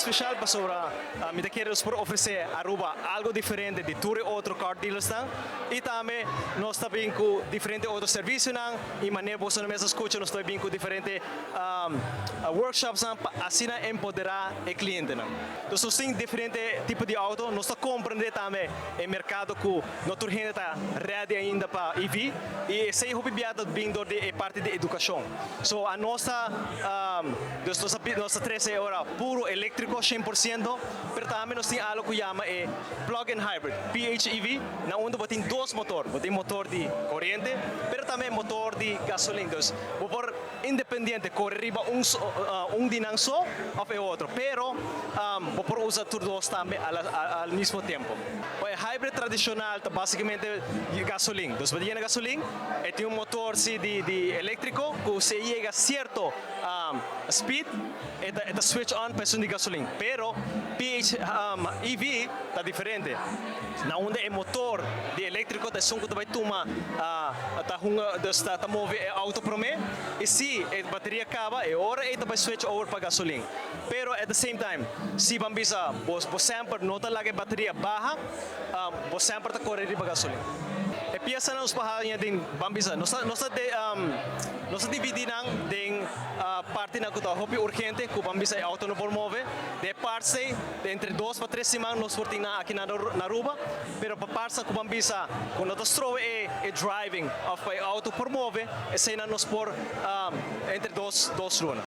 special pasobra mi ta kere nos por ofrece Aruba algo diferente di tur otro car dealers nan y tambe nos ta bin cu diferente otro servicio nan y manera bo mes a scucha, nos ta bin cu diferente workshops nan pa asina empodera e cliente nan. Anto, nos tin diferente tipo di auto, nos ta comprende tambe e mercado cu no tur hende ta ready ainda pa EV y esey hopi biaha ta bin door di e parti di educacion. So a nos ta dus nos ta trece ora puro electrico 100%, pero tambe nos tin algo cu yama e plug-in hybrid, PHEV, na unda bo tin dos motor, bo tin motor di coriente, pero tambe motor di gasolin. Anto, bo por independiente core riba un di nan so of e otro, pero bo por usa tur dos tambe al mesmo tempo. E hybrid tradicional ta basicamente gasolin. Anto, bo tin gasolin y tin un motor si di electrico cu si yega cierto speed, e ta switch on pa di gasolin. Pero EV ta diferente. Na unda e motor di electrico ta esun cu ta bay tuma ta hunga, dus ta move e auto prome y si e bateria caba, e ora e ta bay switch over pa gasolin. Pero at the same time, si ban bisa bo semper no ta laga e bateria baha, bo semper ta core riba gasolin. E pieza nos pa den ban bisa nos ta dividi nan den parti nan cu ta hopi urgente, cu ban bisa e auto no por move. De parts entre 2 pa 3 siman nos por tin aki na Aruba, pero pa parts cu ban bisa cu no ta strobe e driving of e auto por move, esey nos por entre 2 luna.